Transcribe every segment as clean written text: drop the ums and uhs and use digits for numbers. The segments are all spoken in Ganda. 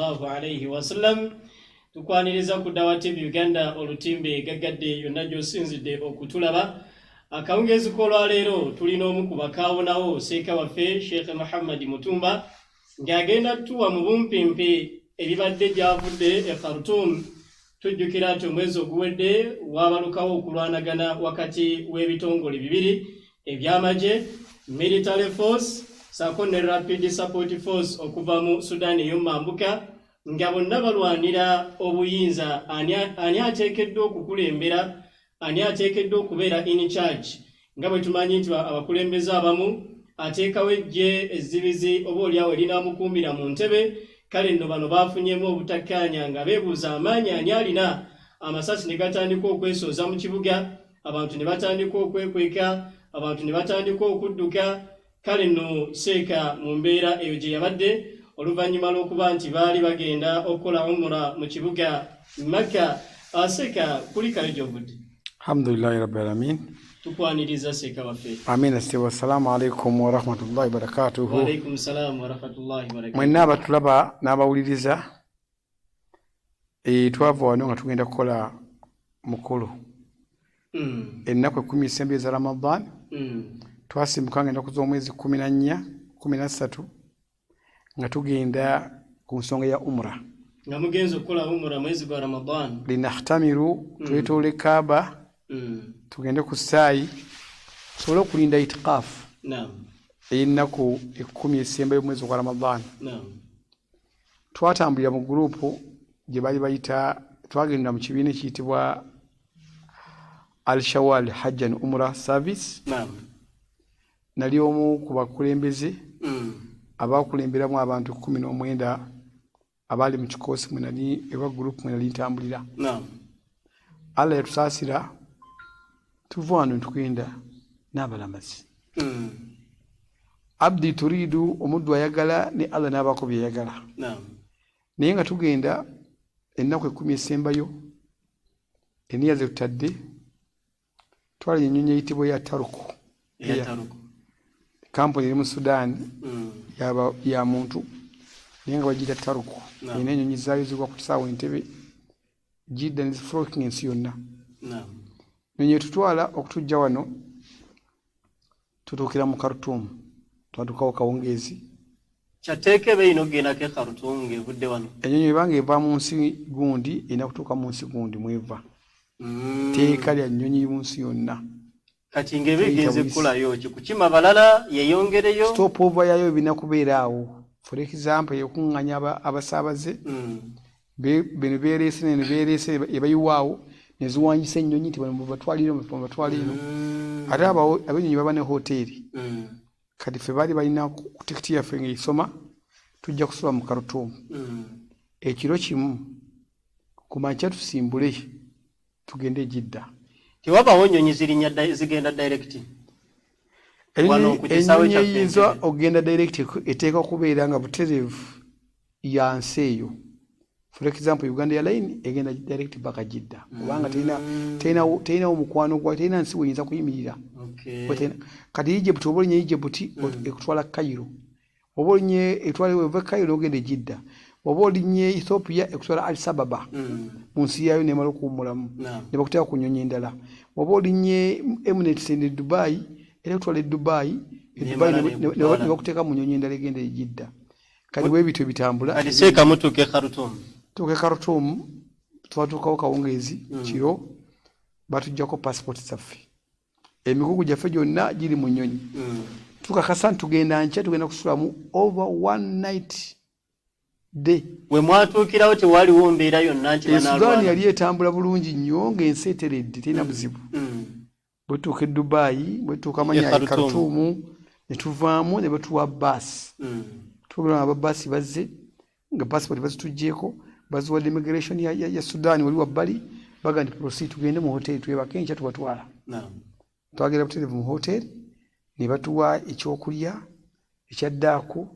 Sallallahu alaihi wasallam. Tukwaniriza ku Dawa TV Uganda, olutimbe gaggadde yonna gy'osinzidde okutulaba. Akawungeezi k'olwaleero tulina omu ku bakaawonawo, seeka waffe Sheikh Muhammad Mutumba, ng'agenda tuwa mu bumpimpi ebibadde gy'avudde e Khartoum. Tujjukira nti omwezi oguwedde waabalukawo okulwanagana wakati w'ebitongole bibiri ebyamagye, Military Force saako ne Rapid Support Force okuva mu Sudan ey'omumambuka, nga bonna balwanira obuyinza, ani ateekeddwa okukulembera, ani ateekeddwa okubeera in charge. Nga bwe tumanyi nti abakulembeze abamu ateekawo eggye ezzibizi oba oliawo erinamukuumira mu ntebe. Kale nno bano baafunyemu obutakkaanya nga beebuuza amaanyi ani alina, amasasi ne gatandika okwesooza mu kibuga, abantu ne batandika okwekweka, abantu ne batandika okudduka. Kale nno seeka mu mbeera eyo gye yabadde oluvannyuma lw'okuba nti baali bagenda okukola umura mu kibuga Makka. Seeka, kulikayo gy'ovudde. Alhamdulillahi rabbil alamin. Tukwaniriza, seeka waffe. Amina sebo. Assalamu alaikum warahmatullahi wabarakatuhu. Waalaikum salaamu warahmatullahi wabarakatuh. Mwenna abatulaba n'abawuliriza, twava wano nga tugenda kukola mukolo ennaku 10 esembe eza Ramadan. Twasimbuka nga ennaku z'omwezi 14, 13, nga tugenda ku nsonga ya umra. Nga mugenza okukola umura mwezi gwa Ramadan. Linahtamiru, twetoole Kaaba, tugende ku saayi tusobole okulinda itikaafu ey'ennaku 10 esembayo omwezi gwa Ramadan. Twatambulira mu gurupu gye baali bayita, twagenda mu kibiina ekiyitibwa Al Shawal Hajj and Umrah Service. Nali omu ku bakulembeze abakulemberamu abantu 19 abaali mu kikoosi mwe nali eba gurupu mwe nali ntambulira. Allah yatusaasira, tuva wano ntugenda n'abalamazi. Abdi turidu, omuddu ayagala ne Allah n'abaako byeyagala. Naye nga tugenda ennaku 10 esembayo, eniya ze tutadde, twala ennyonyi eyitibwa ya Taruku. Eya Taruku. Kampuni eri mu Sudan, ya muntu, naye nga bagiyita Taruku. Erina ennyonyi zaayo zigwa ku kisaawe Entebe, Jidda, ne zifloating ensi yonna. Nyonyi etutwala okutujja wano, tutuukira mu Khartoum, twatuukawo kawungeezi. Kyateeka eba erina okugendako e Khartoum ng'evudde wano. Ennyonyi ebanga eva mu nsi gundi, erina kutuuka mu nsi gundi mweva. Teeka lya nnyonyi mu nsi yonna. Kati ng'eba egenze kukolayo ki? Kukima balala, yeyongereyo? Stop over yayo ebina kubeera awo. For example, ekuŋŋanya abasaabaze beno beereese neno beereese, ebayiwaawo neziwanyisa ennyonyi nti bano mubatwale eno, mubatwale eno. Ate abenyonyi baba ne hoteeri. Kati ffe baali balina ku tikiti yaffe ng'esoma tujja kusula mu Khartoum ekiro kimu, ku makya tusimbule tugende e Jidda. Tewabaawo nnyonyi zirinnya zigenda direct wano ku kisaawe Ennyonyi kyaffe eyinza Entebbe? Okugenda direct eteekwa kubeera nga butereevu ya nsi eyo. For example, Uganda Airline egenda direct paka Jidda, kubanga terinawo mukwano gwa, terina nsi weyinza kuyimirira. Kati Egypt, oba olinye Egypt, ekutwala Cairo, oba olinye etwala eva Cairo n'ogenda e Jidda, oba olinye Ethiopia, ekutwala Addis Ababa mu nsi yaayo nemala okuwummulamu ne bakuteeka ku nnyonyi endala. Oba olinye Emirates ende Dubai, era ekutwala e Dubai, e Dubai Nemala nekutwala. ne bakuteeka mu nnyonyi endala egenda e Jidda. Kati bwe bityo bitambula. Kati seeka mutuuka e Khartoum. Tuuka e Khartoum, twatuukawo kawungeezi kiro, batuggyako passport zaffe, emigugu gyaffe gyonna giri mu nnyonyi. Tukakasa nti tugenda nkya, tugenda kusulamu over one night day. We mwatuukirawo tewaliwo mbeera yonna nti E Sudan banaalwana? Yali etambula bulungi nnyo, ng'ensi eteredde, terina buzibu. Bwe tutuuka e Dubai, bwe tutuuka amanya E e Khartoum. Khartoum, ne tuvaamu ne batuwa baasi. Tugenda nga ababaasi bazze nga passport bazituggyeko, baziwadde immigration ya Sudan wali wabbali, baga nti proceed, tugende mu hoteri twebake, enkya tubatwala. Twagenda butereevu mu hoteri ne batuwa ekyokulya ekyaddaako,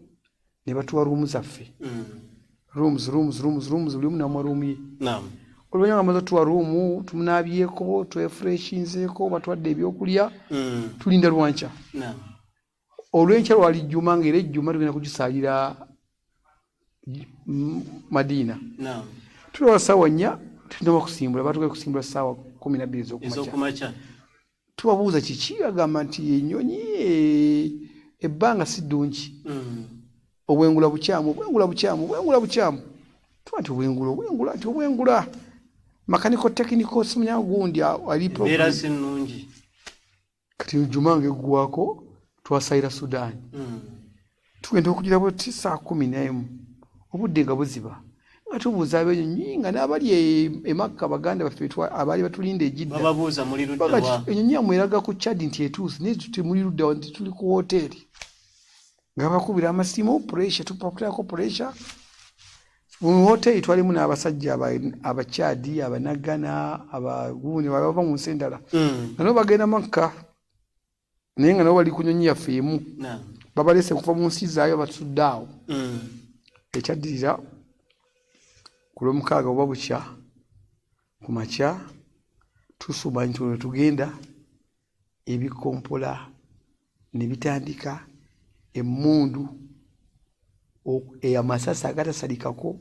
ne batuwa ruumu zaffe. Rooms, rooms, rooms, rooms, buli omu namuwa ruumu ye. Oluvannyuma nga bamaze otuwa ruumu, tumunaabyeko, twefreshinzeeko, batwadde ebyokulya, tulinda lwankya. Olwenkya lwali jjuma, ngaera ejjuma tugenda kugisaalira Madiina. Tulaba ssaawa 4, tulina kusimbula, batugaye kusimbula ssaawa 12 ez'okumakya. Tubabuuza kiki, agamba nti ennyonyi ebbanga si ddungi, obwengula bukyamu, obwengula bukyamu, obwengula bukyamu. Tuba nti obwengula, obwengula, nti obwengula mechanical, technical, simanya gundi ali. Embeera si nnungi. Kati juma nga eggwako twasayira Sudaani. Tugenda okugira bweti saa 11, obudde nga buziba, nga tubuuza abenyonyi nga n'abali e Makka, baganda baffe abaali batulinda ejidda. Bababuuza muli ludda wa? Enyonyi yammwe eraga ku chart nti etuuse, naye temuli ludda wa? Nti tuli ku woteeri. Nga bakubira amasimu, pressure, tupakutirako pressure. Mu woteeri twalimu n'abasajja Abakyadi, Abanagana, abagundi bava mu nsi endala, nga nabo bagenda Makka, naye nga nabo bali ku nyonyi yaffe emu. Babalese kuva mu nsi zaayo, batudde awo. Ekyaddirira, ku Lwomukaaga oba bukya ku makya, tusuma nti olwo tugenda, ebikompola ne bitandika, emmundu, amasasi agatasalikako,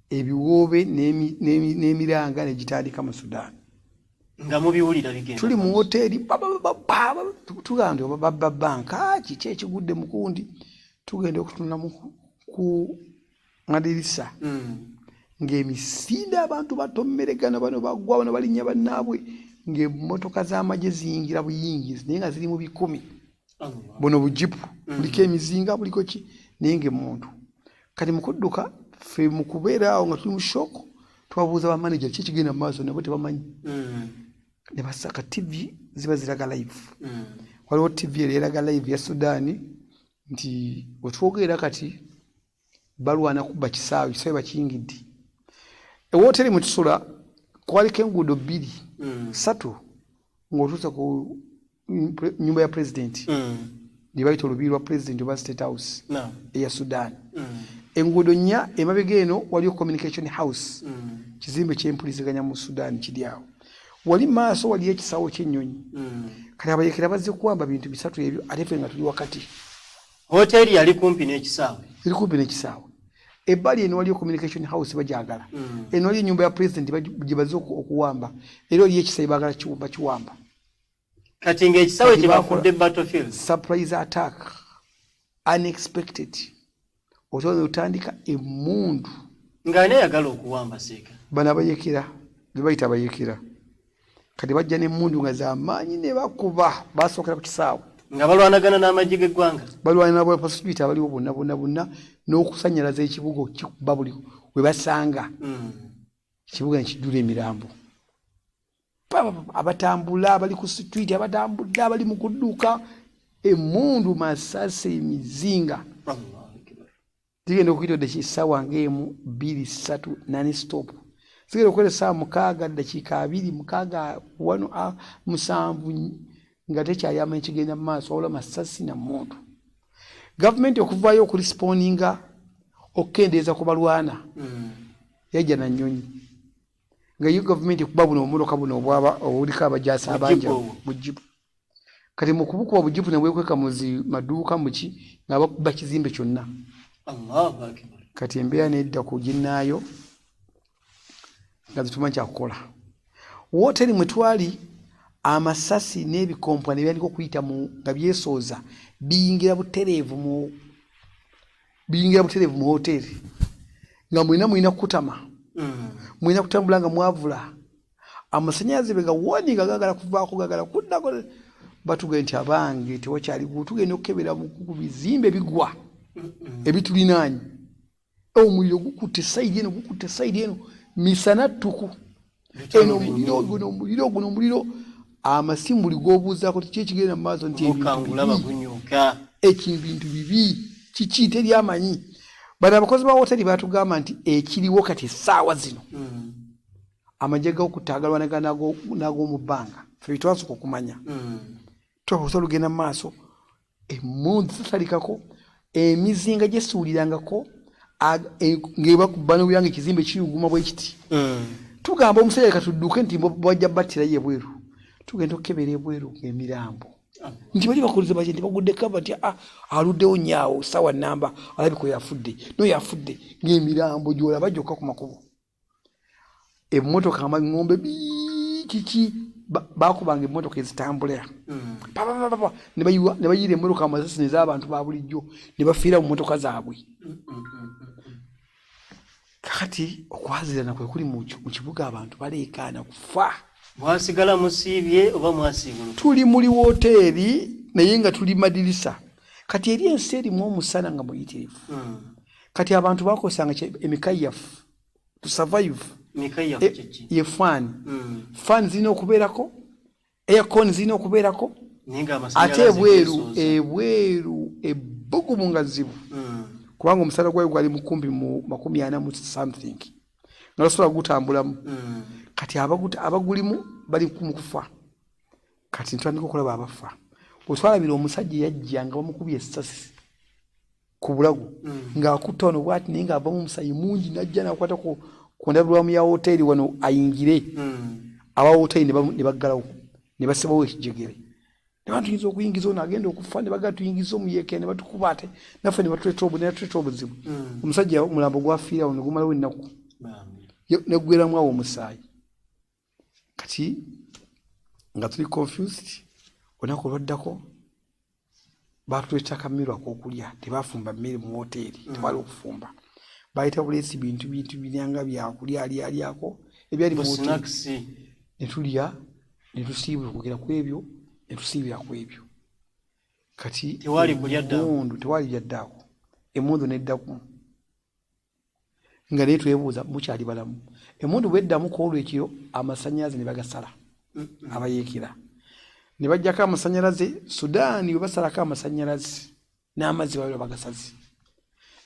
ebiwoobe n'emiranga ne gitandika mu Sudan. Nga mubiwulira bigenda. Tuli mu woteeri, tugamba nti oba babba banka, kiki ekigudde mukundi? Tugenda okutunula ku madirisa, ng'emisinde, abantu batommeregana, bano bagwa, bano balinnya bannaabwe, ng'emmotoka z'amagye ziyingira buyingizi, naye nga ziri mu bikumi. Buno bujipu buliko emizinga, buliko ki, naye ng'emmundu. Kati mu kudduka ffe, mu kubeera awo nga tuli mu shock, twabuuza bamaneja ki ekigenda mu maaso, nabo tebamanyi. Ne basaka TV, ziba ziraga live. Waliwo TV eri eraga live ya Sudaani nti wetwogerera kati balwana kuba kisaawe, kisaawe bakiyingidde. Ewooteri mwetusula kwaliko enguudo bbiri, ssatu ng'otuusa ku nyumba ya pulezidenti, gye bayita olubiri lwa pulezidenti oba State House eya Sudan. Enguudo nnya emabega eno waliyo Communication House, kizimbe kyempuliziganya mu Sudan kiri awo. Wali maaso waliyo ekisawo ky'ennyonyi. Kati abayekera bazze kuwamba bintu bisatu ebyo, ate ffe nga tuli wakati. Hoteeri yali kumpi n'ekisaawe? Eri kumpi n'ekisaawe. Ebbali eno waliyo Communication House, bajagala. Eno waliyo ennyumba ya pulezidenti gye bazze okuwamba, era oliyo ekisaawe baagala bakiwamba. Kati ng'ekisaawe kye bafudde battlefield. Surprise attack, unexpected. Otwala otandika emmundu. Ng'ani ayagala okuwamba, seeka? Bano abayekera, bebayita abayekera. Kati bajja n'emmundu nga zamaanyi ne bakuba, basookera ku kisaawe. Nga balwanagana n'amagye g'eggwanga. Balwana n'abapasipiti abaliwo bonna bonna bonna, n'okusanyalaza ekibuga okikuba buli we basanga. Ekibuga nekijjula emirambo. Abatambula abali ku street, abatambudde, abali mu kudduka, emmundu, masasi, emizinga. Zigenda okuyita ddakiika essaawa ng'emu, 2, 3, non stop. Zigenda okukola essaawa 6 ddakiika 20, 6 wano 7, nga tekyali amanyi kigenda mu maaso, wabula masasi na mmundu. Gavumenti okuvaayo okurespondinga, okukendeeza ku balwana, yajja na nnyonyi, nga yo gavumenti ekuba buno obumotoka buno obwaba obuliko abajaasi abangi bujipu. Kati mu kubukuba bujipu ne bwekweka mu zi maduuka muki, nga bakuba kizimbe kyonna. Kati embeera nedda ku ginnaayo nga zitumanyi kyakukola. Wooteri mwe twali, amasasi n'ebikompwa ne byandika okuyita mu nga byesooza, biyingira butereevu mu woteeri, nga mwena mulina kukutama, mulina kutambula nga mwavula. Amasanyalaze be gawoni nga gagala kuvaako, gagala kuddako. Batugambye nti abange tewakyali, tugenda okukebera ku bizimbe bigwa ebitulinaanye, omuliro gukutte side eno, gukutte side eno, misana ttuku eno, omuliro guno, omuliro guno, omuliro, amasimu buli gwobuuzaako kiki ekigenda mu maaso, nti ebintu bibi, kiki, teri amanyi. Bano abakozi ba woteri batugamba nti ekiriwo kati essaawa zino, amagye gokutta agalwanagana n'ag'omu bbanga. Fe twasooka okumanya, twabuusa olugenda mu maaso, emmundu zitasalikako, emizinga gyesuulirangako, ng'ebakuba nowulira nga ekizimbe kiyuguma bwe kiti. Tugamba omusajja, leka tudduke, nti bajja battirayo ebweru. Tugenda okukebera ebweru ng'emirambo. Nti bali bakoze batya nti bagudde kava nti ah, aluddewo nyaawo sawa namba alabika oyo afudde noyo afudde ng'emirambo gyolaba gyokka ku makubo. Emmotoka amaŋŋombe kiki bakubanga emmotoka ezitambula papapapa ne bayiira emmotoka amasasi nez'abantu ba bulijjo ne bafiira mu mmotoka zaabwe. Kakati okwazirana kwe kuli mu kibuga abantu baleekaana kufa. Mwasigala musiibye oba mwasiibuluka? Tuli muli woteeri naye nga tuli madirisa. Kati eri ensi erimu omusana nga muyitirivu. Kati abantu bakozesanga emikayafu to survive. Ye faani. Faani zirina okubeerako, aircon zirina okubeerako, ate ebweru ebweru ebbugumu nga zzibu kubanga omusala gwayo gwali mukumbi mu 40 mu something nga tosobola kugutambulamu. Kati abagulimu bali mu kufa. Kati ntandika okulaba abafa. Otwalabira omusajja yajja nga bamukubye essasi ku bulago ng'akutta wano bwati naye ng'avamu omusayi mungi najja nakwata ku ndabirwamu ya woteeri wano ayingire. Aba woteeri ne baggalawo ne basibawo ekijegere. Ne batuyinza okuyingiza ono agenda okufa ne bagala tuyingiza omuyeekera ne batukuba ate naffe ne batuleeta obuzibu. Omusajja omulambo gwafiirawo ne gumalawo ennaku ne gugweramu awo omusaayi. Kati nga tuli confused, olunaku olwaddako batuleeta akamere ak'okulya, tebafumba mmere mu woteeri, tewali okufumba. Bayita buleesi bintu bintu biryanga byakulya alyalyako ebyali mu woteeri. Ne tulya ne tusiibula okugera ku ebyo ne tusiibira ku ebyo. Kati tewali kulya ddaako. Emmundu tewali byaddaako. Emmundu neddaku. Nga naye twebuuza mukyali balamu. Emmundu bweddamu ku olwo ekiro amasannyalaze ne bagasala. Abayeekera. Ne baggyako amasannyalaze, Sudan bwe basalako amasannyalaze n'amazzi babeera bagasaze.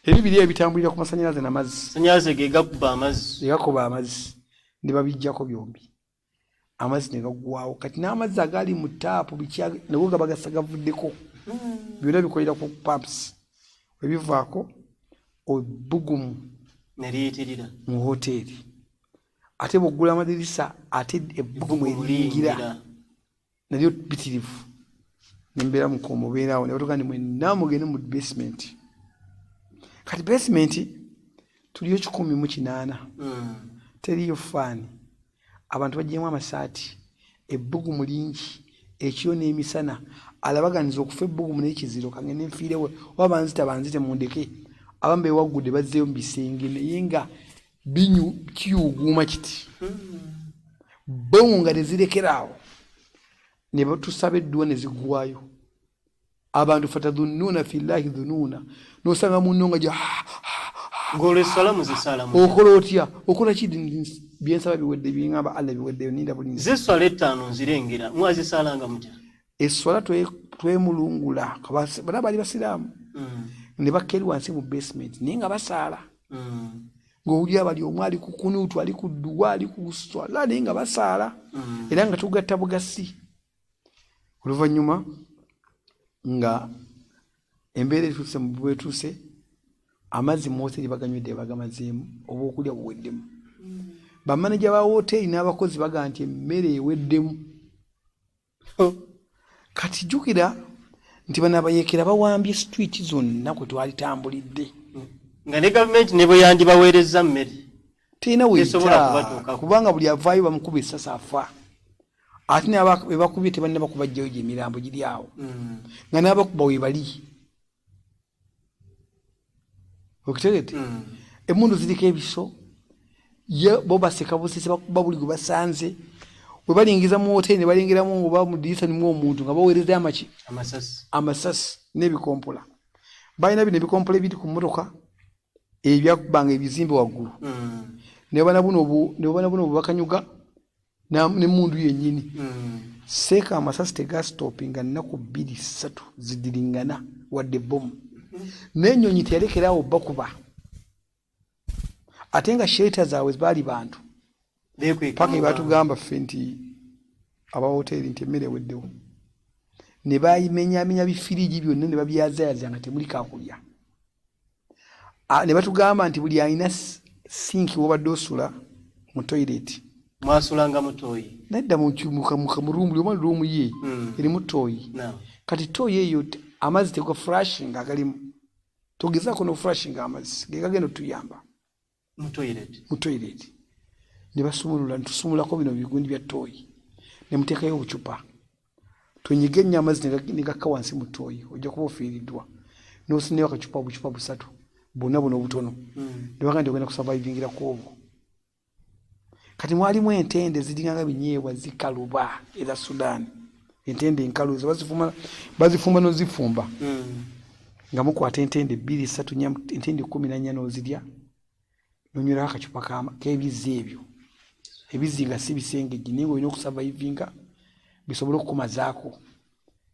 Ebibiri ebitambulira ku masannyalaze n'amazzi. Masannyalaze ge gakuba amazzi. Ge gakuba amazzi ne babiggyako byombi. Amazzi ne gaggwawo. Kati n'amazzi agaali mu taapu biki nago gaba gavaddeko. Byonna bikolera ku pumps. Bwe bivaako ebbugumu ne liyitirira mu woteeri. Ate bw'oggula amadirisa ate ebbugumu eriyingira nalyo bbitirivu. Ne mbeera mu kkomo obeera awo ne batugaa nti mwenna mugende mu basement. Kati basement tuliyo 180. Teriiyo faani. Abantu baggyemu amasaati, ebbugumu lingi, ekiro n'emisana. Alabaganiza okufa ebbugumu n'ekiziro kangende nfiirewo oba banzita banzite mundeke. Abamu beewaggudde bazzeeyo mu bisenge naye nga binyu kiyuuguuma kiti. Bbomu nga tezirekera awo. Ne batusaba edduwa ne ziggwaayo. Abantu fatadhunnuuna fillahi dhunuuna. N'osanga munno nga gya Ng'olwo esswala muzisaala mutya? Okola otya? Okola ki? Byensaba biwedde, byengamba Allah biweddeyo, ninda bulinzi. Ze esswala ettaano nzirengera, mwazisaalanga mutya? Esswala twemulungula. Bana baali basiraamu. Ne bakka eri wansi mu basement naye nga basaala. Ng'owulira bali omu ali ku kunuutu, ali ku dduwa, ali ku swala naye nga basaala. Era nga tugatta bugasi. Oluvannyuma nga embeera etuuse mu bwetuuse, amazzi mu woteeri baganywedde bagamazeemu oba okulya buweddemu. Bamaneja ba woteeri n'abakozi bagamba nti emmere eweddemu. Kati jjukira nti bano abayeekera bawambye street zonna kwe twali tambulidde. Nga ne gavumenti ne bwe yandibaweerezza mmere. Terina weyita kubanga buli avaayo bamukuba essasi afa. Ate be bakubye tebannaba kubaggyayo gye emirambo giri awo. Nga n'abakuba we bali. Okitegedde? Emmundu ziriko ebiso, ye bo baseka busesi bakuba buli gwe basanze. Bwe balingiza mu woteeri ne balengeramu oba mu ddirisa nimwo omuntu nga baweereza amaki? Amasasi. Amasasi n'ebikompola. Balina bino ebikompola ebiri ku mmotoka ebyakubanga ebizimbe waggulu. Ne bana buno ne bana buno bakanyuga n'emmundu yennyini. Seeka amasasi tegasitopinga nnaku 2 3 ziddiringana wadde bbomu. N'ennyonyi teyalekeraawo bakuba. Ate nga shelter zaabwe baali bantu. Paka batugamba ffe nti aba woteeri nti emmere eweddewo. Ne bayimenyaamenya bifiriji byonna ne babyazayaza nga temuli kakulya. Ne batugamba nti buli alina sinki w'obadde osula mu toilet. Mwasulanga mu toyi? Nedda mu room, buli omu room ye erimu toyi. Kati toyi eyo amazzi tega flushing agalimu, togezaako no flushing amazzi gegagenda otuyamba mu toilet. Ne basumulula, netusumulako bino bigundi bya toyi, ne muteekayo obucupa, tunyige ennyo amazzi ne gakka wansi mu toyi, ojja kuba ofiiriddwa. N'osinayo akacupa obucupa busatu bwonna buno obutono, ne bagamba nti ogenda kusurvivingira ku obwo. Kati mwalimu entende ziringanga binyeebwa zikaluba eza Sudan, entende enkalu ezo bazifumba nozifumba, nga mukwata entende 2 3 4 entende 14 n'ozirya, nonywerako akacupa k'ebizzi ebyo. Ebizzi nga si bisengejje, naye ng'olina okusurvivinga bisobole okukumazaako.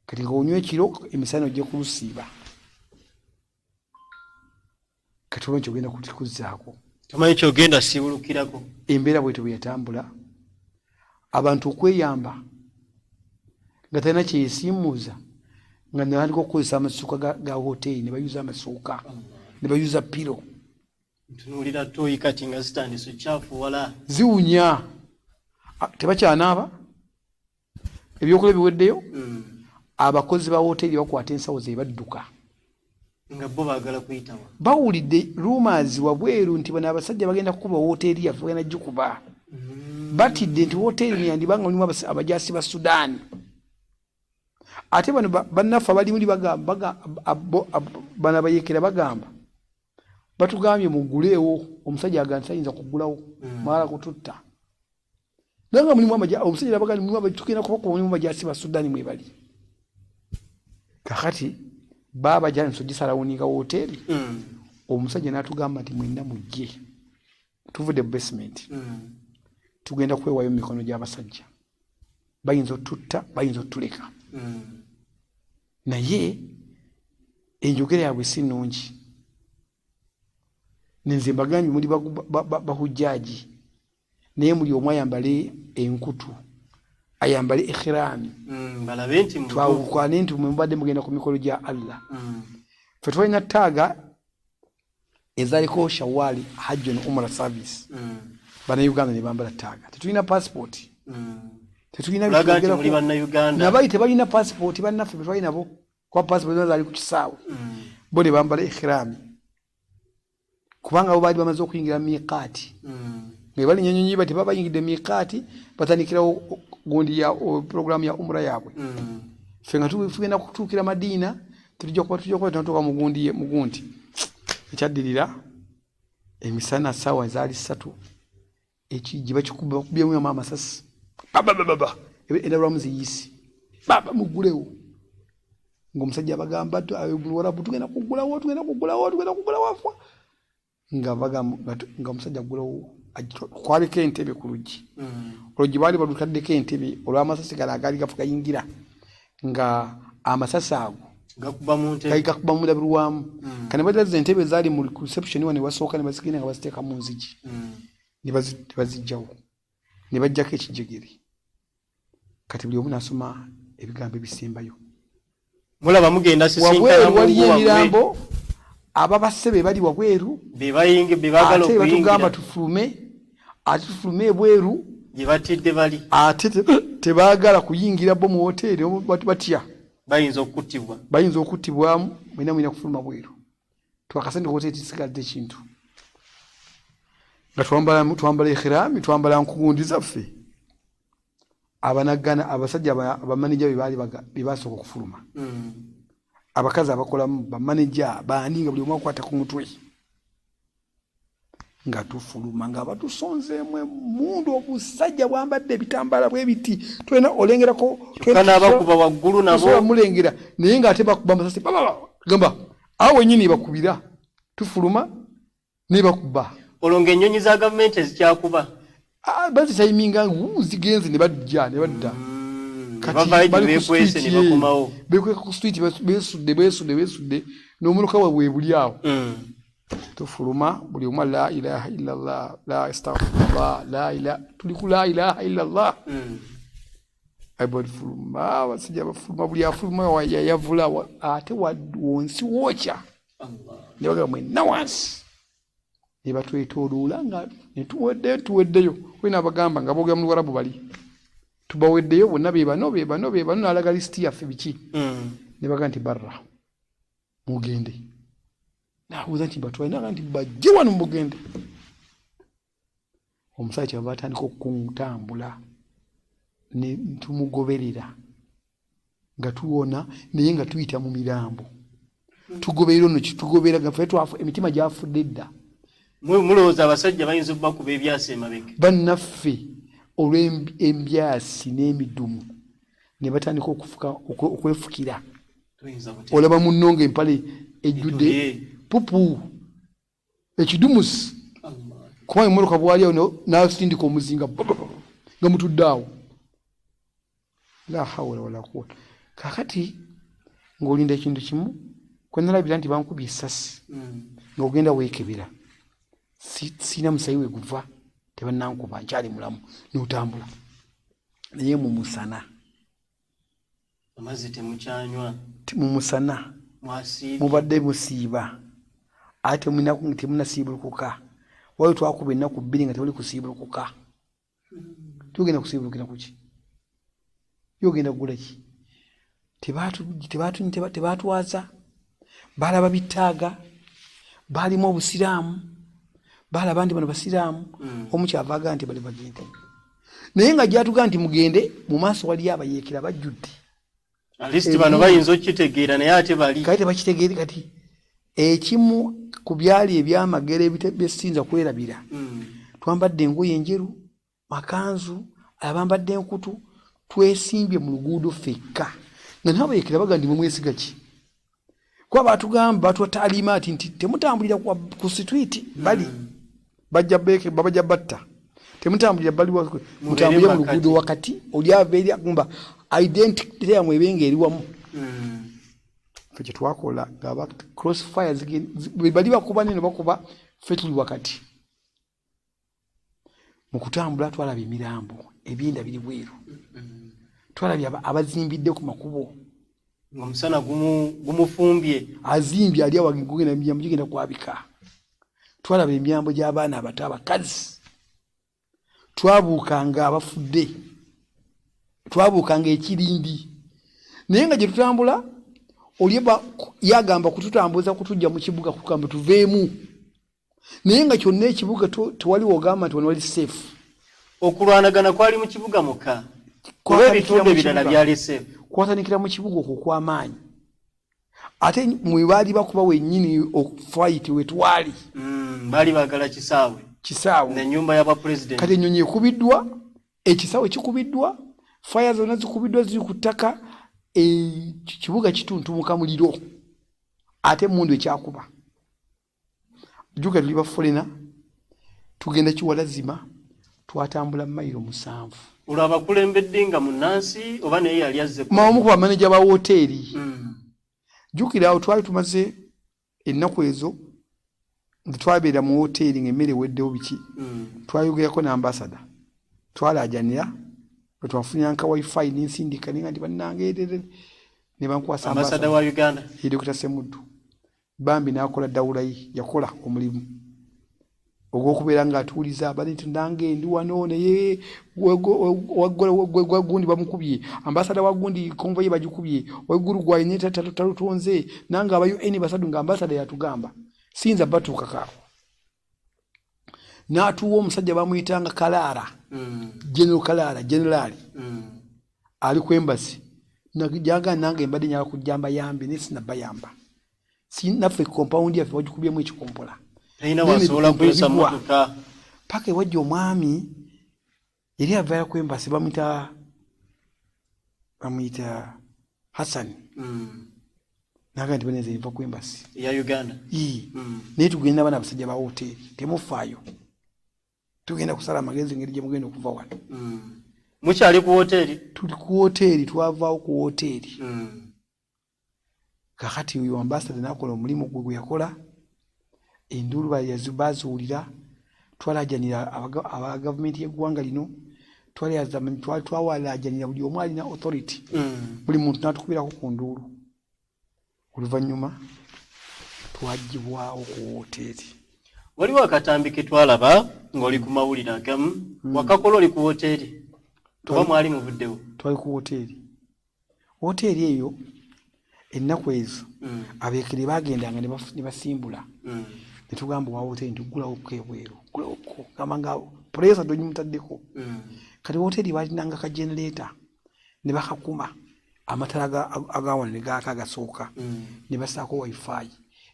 Kati ng'onywa ekiro, emisana ojja kulusiiba. Kati oba nti ogenda kuzzaako, tomanyi kyogenda siibulukirako. Embeera bwetyo bwe yatambula, abantu okweyamba nga talina kyeyesiimuuza, nga natandika okukozesa amasuuka ga hoteeri, ne bayuza amasuuka, ne bayuza piro. Ntunuulira toyi kati nga zitandise okyafuwala, ziwunya, tebakyanaaba, ebyokulya biweddeyo. Abakozi ba woteeri bakwata ensawo ze badduka, nga bo baagala kuyitawa. Bawulidde rumors wabweru nti bano abasajja bagenda kukuba woteeri yaffe, bagenda gikuba. Batidde nti woteeri neyandibanga mulimu abajaasi ba Sudaani. Ate bano bannaffe abali muli bano abayekera bagamba, batugambye mugguleewo. Omusajja agamba tayinza kuggulawo, mwala kututta. Naye nga mulimu omusajja nabaga mulimu, tugenda kubakuba, mulimu abajaasi ba Sudaani mwebali. Kakati baaba janso gisalawuninga woteeri. Omusajja n'atugamba nti mwenna mujje, tuvudde mu basement, tugenda kwewayo mu mikono gy'abasajja, bayinza otutta, bayinza otuleka, naye enjogera yaabwe si nnungi. Nze mbagambye muli bahujjaaji, naye muli omu ayambale enkutu, ayambale ikhiraami, twawukane nti mwe mubadde mugenda ku mikolo gya Allah. Ffe twalina tag ezaliko Shawali Hajj and Umra Service. Bannayuganda ne bambala tag. Tetulina passport, tetulina. Nabayi tebalina passport, bannaffe betwali nabo, kuba passport zaali ku kisaawe. Bo ne bambala ikhiraami kubanga bo baali bamaze okuyingira miikaati, nga balinya enyonyi bati baba bayingidde miikaati, batandikirawo gundi ya programu ya umura yaabwe. Ffe nga tugenda kutuukira Madiina, tujja kuba tunatuuka mugundi mugundi. Ekyaddirira, emisana saawa zaali 3, ekijji bakikuba, bakubyemu amasasi, babababa, endabirwamu ziyisi, baba muggulewo. Ng'omusajja abagamba Luwarabu, tugenda kuggulawo, tugenda kuggulawo, tugenda kuggulawo afa. Nga bagamba nga omusajja aggulawo, kwaliko entebe ku luggi. Oluggi baali balutaddeko entebe olw'amasasi gano agaali gafu gayingira, nga amasasi ago gakuba mu ndabirwamu. Kane badazza entebe ezaali mu reception wano ewasooka, ne bazigenda nga baziteeka mu nzigi, ne bazijjawo, ne bajjako ekijegere. Kati buli omu n'asoma ebigambo ebisembayo. Mulaba mugenda. Wabweru waliyo emirambo, ababasse be bali wabweru, ate batugamba tufulume, ate tufulume ebweru. Gyebatidde bali. Ate tebaagala kuyingira bo mu woteeri, batya. Bayinza okuttibwa. Bayinza okuttibwamu. Mwena mulina kufuluma bweru. Twakasente woteeri tisigadde kintu, nga twambala ikhiraami, twambala nkugundi zaffe. Abanagana abasajja abamaneja be baali bebasooka okufuluma, abakazi abakolamu, bamaneja baani, nga buli omu akwata ku mutwe nga tufuluma, nga batusonzeemu emundu, obusajja bwambadde ebitambaala bwebiti, tulina olengerako. N'abakuba waggulu nabo. Mulengera, naye ngaate bakuba amasasi, gamba awo wenyini bakubira, tufuluma naye bakuba. Olwo ng'ennyonyi za gavumenti ezikyakuba? Ah, bazitayiminga, zigenze ne bajja ne badda. Bekweka ku street, besudde, besudde, besudde n'omuloka waabwe buli awo. Tufuluma, buli omu la ilaha illallah, la astaghfirullah, la ilaha, tuli ku la ilaha illallah. Fuluma, abasajja bafuluma, buli afuluma yayavula, ate wonsi wookya, ne bagamba mwenna wansi, ne batwetooloola nga netuweddeyo, tuweddeyo. Wena abagamba nga boogera mu Luwarabu bali. Tubaweddeyo bonna, be bano, be bano, be bano, n'alaga lisiti yaffe biki. Ne baga nti barra, mugende. Nabuuza nti batwale, naga nti bajje wano mugende. Omusajja kyava atandika okutambula ne tumugoberera nga tuwona, naye nga tuyita mu mirambo, tugoberera ono, tugoberera nga ffe twafu, emitima gyafudde dda. Mulowooza abasajja bayinza okubakuba ebyasi emabega? Bannaffe olw'embyasi n'emidumu ne batandika okwefukira. Olaba munno nga empale ejjudde pupu, ekidumusi, kuba emmotoka bwali awo n'asindika omuzinga nga mutudde awo. La hawula wala quwwata. Kakati ng'olinda ekintu kimu, kwenalabira nti bankubye essasi, ng'ogenda weekebera, siina musayi we guva, tebannankuba, nkyali mulamu, n'otambula naye mu musana. Amazzi temukyanywa? Mu musana mubadde musiiba, ate temunasiibulukuka. Waliwo twakuba ennaku 2 nga tewali kusiibulukuka. Tugenda kusiibulukira kuki? Yogenda kugula ki? Tebatwaza, balaba bitaaga, balimu obusiraamu, balaba nti bano basiraamu. Omu kyava aga nti bali bagende, naye nga gyatugaa nti mugende mu maaso, waliyo abayeekera bajjudde. At least bano bayinza okukitegeera, naye ate bali kati tebakitegeere. Kati ekimu ku byali ebyamagero byesinza kwerabira, twambadde engoye enjeru, makanzu, abambadde enkutu, twesimbye mu luguudo ffekka, nga nabayekera baga ndi mwesiga ki? Kuba batugamba, batuwa taalimaati nti temutambulira ku street, bali bajja beke, babajja batta, temutambulira bali, mutambulire mu luguudo wakati, oli ava eri agamba identity yamwe ebenga eri wamu. Ffe kyetwakola nga crossfire bali bakuba neno bakuba, ffe tuli wakati mu kutambula. Twalaba emirambo, ebyenda biri bweru, twalabye abazimbidde ku makubo. Omusana gumufumbye. Azimbye ali awo, gugenda, emirambo gigenda kwabika. Twalaba emirambo gy'abaana abato, abakazi. Twabuukanga abafudde, twabuukanga ekirindi, naye nga gye tutambula oli yagamba kututambuza kutujja mu kibuga, kugamba tuveemu, naye nga kyonna ekibuga tewali wogamba nti wano wali safe. Okulwanagana kwali mu kibuga mukka oba ebitundu ebirala byali safe? Kwatandikira mu kibuga okwo okw'amaanyi, ate mwe baali bakuba wennyini fight wetwali. Baali baagala kisaawe. Kisaawe. Nenyumba ya bapulezidenti. Kati ennyonyi ekubiddwa, ekisaawe kikubiddwa, fire zonna zikubiddwa, ziri ku ttaka, kibuga kituntumuka muliro, ate emundu ekyakuba. Jjuka tuli ba foreigner, tugenda kiwalazima, twatambula mayiro 7. Olwo abakulembedde nga munansi oba naye yali azze? Omu ku bamaneja ba woteeri. Jjukira awo twali tumaze ennaku ezo nga twabeera mu woteeri nga emmere eweddewo biki. Twayogerako n'ambasada, twalaajanira bwe twafunira nka wifi nensindika nenga nti bannange ne bankwasa. Ambasada wa Uganda? Ye Dr. Semuddu. Bambi n'akola dawulayi, yakola omulimu ogw'okubeera ng'atuuliza abali nti nange ndi wano, naye gundi bamukubye, ambasada wa gundi convoy bagikubye, waggulu gwalina talutonze, nange aba UN basatu, nga ambasada yatugamba siyinza batuukakaawo. N'atuwa omusajja bamuyitanga Kalaara, General Kalaara, generali ali ku embassy. Jaga nange mbadde nyala kujja mbayambe, naye sinabayamba. Naffe compound yaffe bagikubyemu ekikompola. Talina wasobola kuyisa motoka. Paka ewajja omwami yali avaira ku embassy, bamuyita Hassan. Naga nti baneze nva ku embassy ya Uganda. Naye tugenda bana abasajja ba hoteri, temufaayo, tugenda kusala amagezi engeri gye mugenda okuva wano. Mukyali ku hoteri? Tuli ku hoteri, twavaawo ku hoteri. Kakati oyo ambasada nakola omulimu gwe gwe yakola, enduulu baziwulira. Twalajanira aba gavumenti y'eggwanga lino, twawalajanira buli omu alina authority, buli muntu n'atukubirako ku nduulu. Oluvannyuma twagibwawo ku woteeri. Waliwo akatambi ke twalaba ng'oli ku mawulire agamu, wakakola oli ku woteeri? Oba mwali muvuddewo? Twali ku woteeri. Woteeri eyo ennaku ezo abeekere bagendanga ne basimbula. Ne tugamba owa woteeri nti ggulawokko ebweru, ggulawokko, gamba nga puleesa togimutaddeko. Kati woteeri baalinanga ka generator ne bakakuma, amatala agawano ne gaaka agasooka, ne basaako wifi,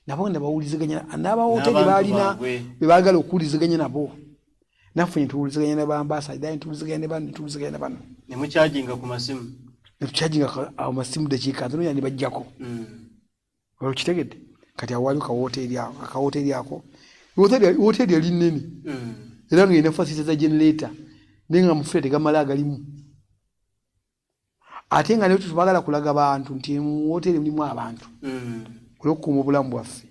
nabo ne bawuliziganya n'abawoteeri baalina be baagala okuwuliziganya nabo. Naffe ne tuwuliziganya ne bambasada, ne tuwuliziganya ne bano, ne tuwuliziganya ne bano. Ne mukyajinga ku masimu. Ne tukyajinga amasimu dakiika ntono ne bajjako. Okitegedde? Kati awo waliwo kawoteeri ako, akawoteeri ako. Woteeri yali nnene. Era ng'erina facility za generator, naye nga amafuta tegamala agalimu. Ate nga naye tetubagala kulaga bantu nti mu woteeri mulimu abantu. Olw'okukuuma obulamu bwaffe.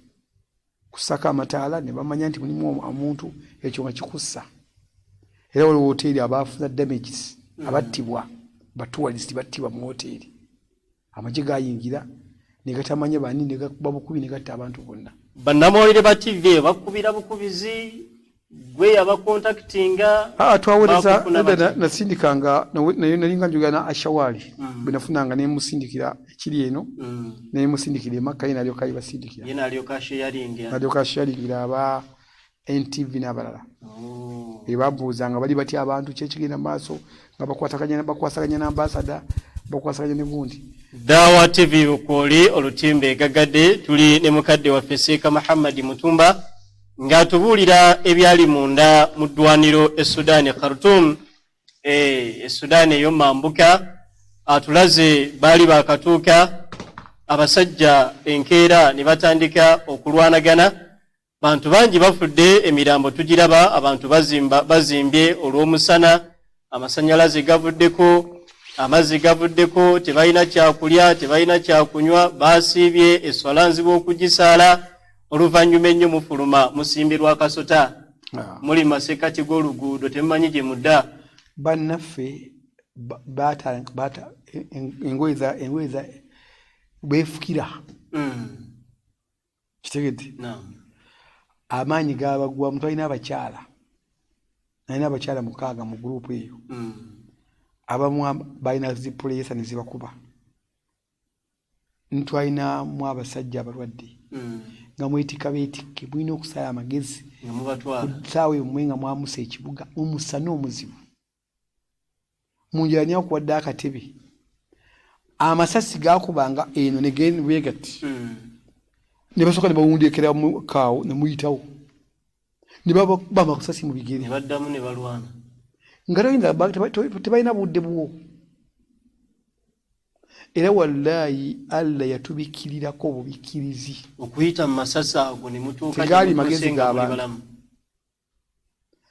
Kusaka amataala ne bamanya nti mulimu omuntu, ekyo nga kikussa. Era waliwo woteeri abaafuna damages, abattibwa, ba tourist battibwa mu woteeri. Amagye gayingira ne gatamanya bani, ne gakuba bukubi ne gatta abantu bonna. Bannamawulire ba TV bakubira bukubizi, gwe yabakontakitinga? Twaweereza, nasindikanga, naye nalinga njogera na Ashawali. Bwe nafunanga ne musindikira ekiri eno, ne musindikira e Makka, ye n'alyoka ayibasindikira. Ye n'alyoka asharingira. N'alyoka asharingira aba NTV n'abalala. Ebambuuzanga bali batya abantu, ki ekigenda mu maaso, nga bakwasaganya n'ambasada, bakwasaganya ne gundi. Dawa TV Bukooli, olutimbe gagadde, tuli ne mukadde waffe Seeka Muhammad Mutumba ng'atubuulira ebyali munda mu ddwaniro e Sudan, Khartoum, e Sudan ey'omambuka. Atulaze baali bakatuuka, abasajja enkeera ne batandika okulwanagana, bantu bangi bafudde, emirambo tugiraba, abantu bazimbye olw'omusana, amasannyalaze gavuddeko, amazzi gavuddeko, tebalina kyakulya, tebalina kyakunywa, basiibye, esswala nzibu okugisaala. Oluvannyuma ennyo mufuluma musimbirwa akasota, muli masekkati g'oluguudo, temumanyi gye mudda. Bannaffe baata engoye za beefukira. Kitegedde? Amaanyi gabagwamu. Twalina abakyala, nalina abakyala 6 mu gurupu eyo. Abamu balina zipuleesa ne zibakuba. Ntwalinamu abasajja abalwadde nga mwetikka beetikke, mulina okusala amagezi ku ssaawa eyo mmwe nga mwamusa ekibuga omusana omuzibu. Mu njala ani akuwadde akatebe? Amasasi gakubanga eno ne bwe gati. Ne basooka ne bawundeekera kaawo ne muyitawo, ne babakuba amasasi mu bigere, ne baddamu ne balwana, nga toyinza, tebalina budde bwo. Era wallaayi Allah yatubikirirako obubikkirizi okuyita mu masasi ago ne mutuuka. Tegaali magezi g'abantu,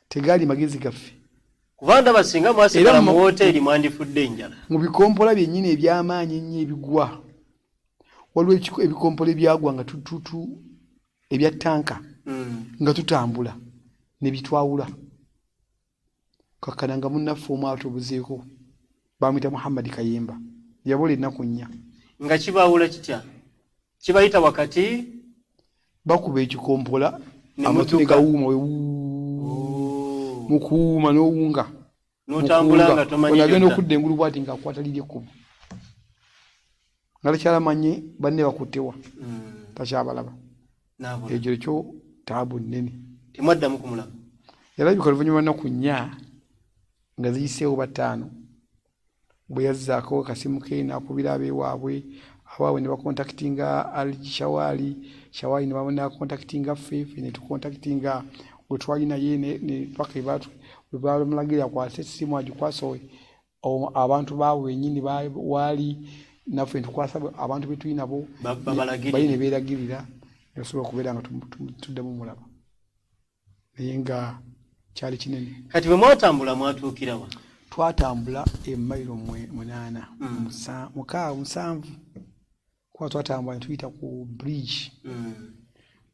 tegaali magezi gaffe. Kuba ndaba singa mwasigala mu woteeri mwandifudde enjala. Mu bikompola byennyini eby'amaanyi ennyo ebigwa, waliwo ebikompola ebyagwa nga tututu ebya tanka nga tutambula ne bitwawula. Kakkana nga munnaffe omu atubuzeeko, bamuyita Muhammadi Kayemba, yabula ennaku 4. Nga kibawula kitya? Kibayita wakati? Bakuba ekikompola, amatu ne gawuuma mu kuwuuma n'owunga. N'otambula nga tomanyi. Agenda okudda engulu bwati ng'akwata liri ekkubo, nga takyalamanye banne bakuttewa, takyabalaba. Ekyo ekyo taabu nnene. Temwaddamu kumulaba? Yalabika oluvannyuma lwa nnaku 4 nga ziyiseewo bataano, bwe yazzaako akasimu ke n'akubira abeewaabwe, abaabwe ne bakontakitinga Alji Shawali, Shawali ne bakontakitinga ffe, ffe ne tukontakitinga gwe twali naye paka bwe bamulagira akwase essimu agikwase abantu baabwe bennyini waali, naffe ne tukwasa abantu be tuli nabo, bali ne beeragirira, ne basobola okubeera nga tuddamu mulaba, naye nga kyali kinene. Kati bwe mwatambula mwatuukirawa? Twatambula emayiro 8, 6, 7, kuba twatambula ne tuyita ku bridge.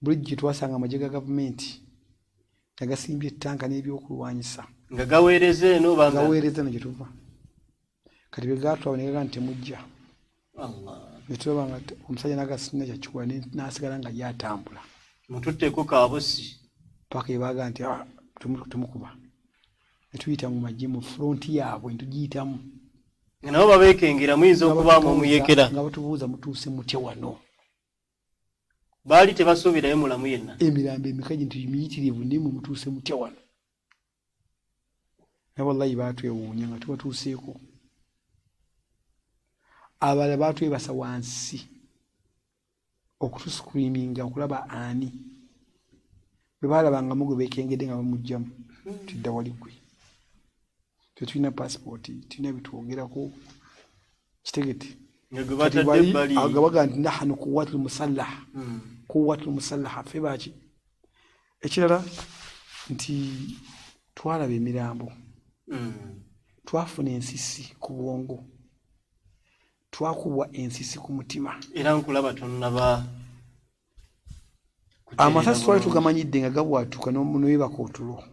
Bridge twasanga amagye ga gavumenti nga gasimbye ettanka n'ebyokulwanyisa. Nga gaweereza eno? Gaweereza eno gye tuva. Kati bwe gatwala ne gaga nti temujja, ne tulaba nga omusajja naga sirina kyakikola, n'asigala nga ye atambula. Mututteko kabusi. Paka ebaga nti, "Ah, tumukuba." Netuyita mu magye mu front yaabwe netugiyitamu. Nga nabo babeekengera muyinza okubaamu omuyekera. Nga batubuuza mutuuse mutya wano. Baali tebasuubirayo mulamu yenna. Emirambo emika gintu miyitirivu naye mwe mutuuse mutya wano. Naye wallahi baatwewuunya nga tubatuuseeko. Abalala baatwebasa wansi okutuscreaminga okulaba ani bwe baalabangamu gwe beekengedde nga bamugjamu tidda wali gwe. Tetulina pasipooti, tulina bitwogerako kitegete. Agabaga nti nahanu kuwatu lmusallaha kuwatu lmusallaha ffe baki. Ekirala nti twalaba emirambo, twafuna ensisi ku bwongo, twakubwa ensisi ku mutima. Era nkulaba tonnaba amasasi twali tugamanyidde nga gabwatuka newebaka otulo,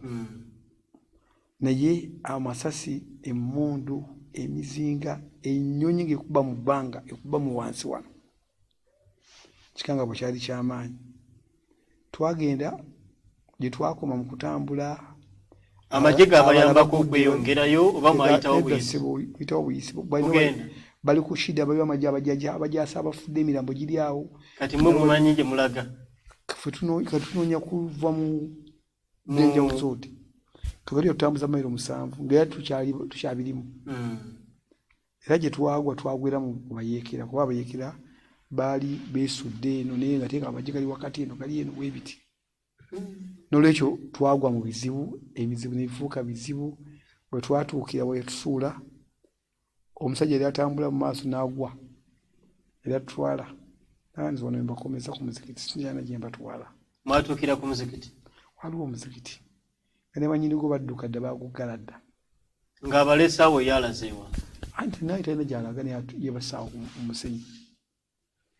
naye amasasi, emmundu, emizinga, ennyonyi ng'ekuba mu bbanga, ekuba mu wansi wano, kikanga bwe kyali kyamaanyi. Twagenda gye twakoma mu kutambula. Amagye gabayambako okweyongerayo oba mwayitawo buyisi? Kuyitawo buyisi, bali ku shida, baliwo amagye abajaasi abafudde, emirambo giri awo. Kati mwe mumanyi gye mulaga? Ffe tunoonya kuva mu danger zone. Kabali otutambuza mayiro 7 nga era tukyabirimu. Era gye twagwa twagwera mu bayeekera, kuba abayeekera baali beesudde eno naye nga teeka amagye gali wakati eno gali eno bwebiti. N'olwekyo twagwa mu bizibu, ebizibu ne bifuuka bizibu. Bwe twatuukira we yatusuula, omusajja yali atambula mu maaso n'agwa, era tutwala nanze wano mbakomeza ku muzikiti, sinyana gye mbatwala. Mwatuukira ku muzikiti? Waliwo omuzikiti nga ne bannyini gwo badduka dda, baaguggala dda. Ng'abaleesaawo yalazeewa? Anti naye talina gy'alaga, naye yeebasaawo mu musenyu.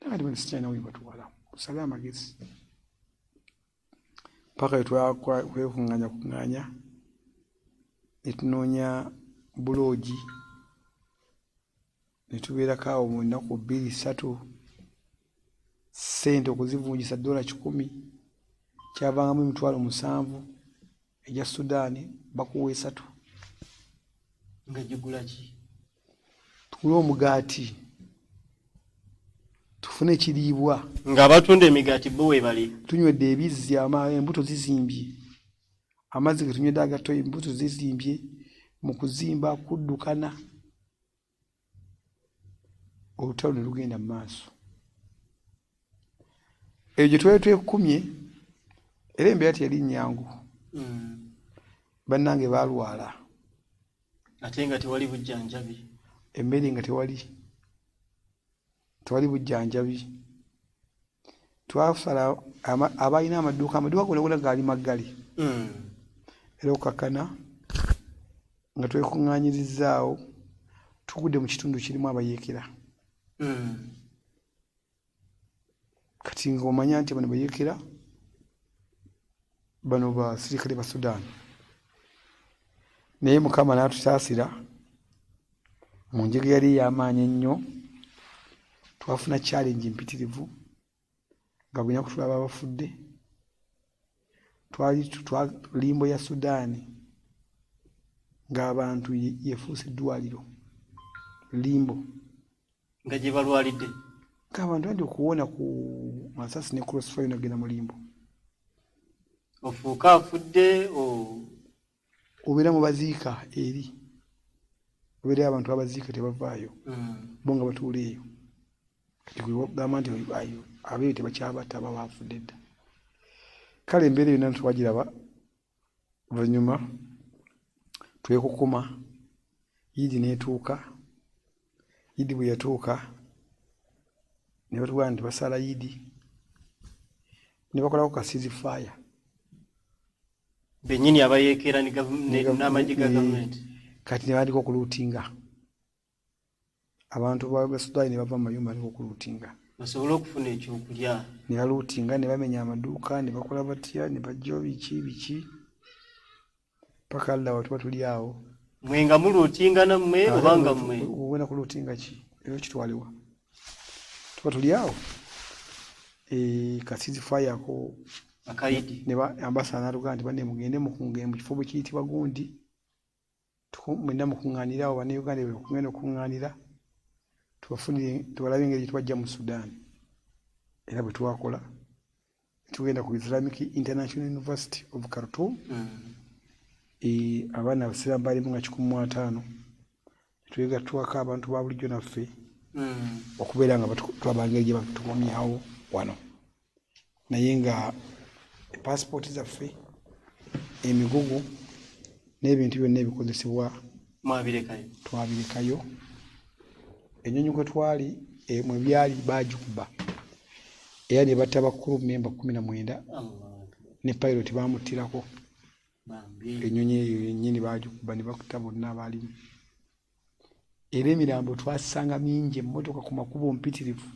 Nakati bano sikyalina we mbatwala, musale amagezi. Paka we twekuŋŋaanya kuŋŋaanya ne tunoonya buloogi ne tubeerako awo mu nnaku 2 3, ssente okuzivunjisa $100 kyavangamu 70,000 egya Sudaani, bakuwa 3. Nga gigula ki? Tugule omugaati tufune ekiriibwa. Ng'abatunda emigaati bo weebali? Tunywedde ebizzi, embuto zizimbye, amazzi ge tunywedde agato, embuto zizimbye mu kuzimba kuddukana. Olutalo ne lugenda mu maaso. Eyo gye twali twekumye, era embeera teyali nnyangu. Bannange baalwala. Ate nga tewali bujjanjabi. Emmere nga tewali bujjanjabi. Twasala abalina amaduuka, amaduuka gonna gonna gaali maggale. Era okukakkana nga twekuŋŋaanyirizzaawo, tugudde mu kitundu kirimu abayeekera. Kati ng'omanya nti bano bayeekera, bano basirikale ba Sudan. Naye Mukama n'atusaasira mu njega yali ey'amaanyi ennyo. Twafuna challenge mpitirivu nga bulina kutulaba abafudde. Twali limbo ya Sudan ng'abantu yefuuse eddwaliro limbo. Nga gye balwalidde? Ng'abantu anti okuwona ku masasi ne crossfire nagenda mu limbo. Ofuuka afudde obeera mu baziika eri, obeera abantu abaziika tebavaayo, bo nga batuula eyo. Kati gwe nti abeeyo tebakyabatta, aba bafudde dda. Kale embeera yonna twagiraba, oluvannyuma twekukuma, Idi n'etuuka. Idi bwe yatuuka ne batugamba nti basala Idi, ne bakolako ka ceasefire. Bennyini abayeekera n'amagye ga gavumenti. Kati ne batandika okuluutinga. Abantu ba Sudan ne bava mu mayumba batandika okuluutinga. Basobole okufuna ekyokulya. Ne baluutinga, ne bamenya amaduuka, ne bakola batya, ne bajjawo biki biki. Paka Allah we tuba tuli awo. Mwe nga muluutinga nammwe oba nga mmwe? Ogenda kuluutinga ki? Era okitwalewa? Tuba tuli awo. Ka ceasefire ako Akayidi. Ne ambassador n'atugamba nti banne mugende mukunge mu kifo bwe kiyitibwa gundi. Mwenna mukuŋŋaanire awo, Bannayuganda bwe bakugenda okukuŋŋaanira, tubafunire, tubalabe engeri gye tubajja mu Sudan. Era bwe twakola, tugenda ku Islamic International University of Khartoum. Abaana abasiraamu baalimu nga 150, twegattwako abantu ba bulijjo naffe okubeera nga tulaba ngeri gye batukomyawo wano, naye nga pasipooti zaffe, emigugu n'ebintu byonna ebikozesebwa mwabirekayo. Twabirekayo. Ennyonyi kwe twali mwe byali baagikuba era ne batta ba crew member 19 ne pilot bamuttirako. Ennyonyi eyo yennyini baagikuba ne bakutta bonna abaalimu, era emirambo twasanga mingi, emmotoka ku makubo mpitirivu.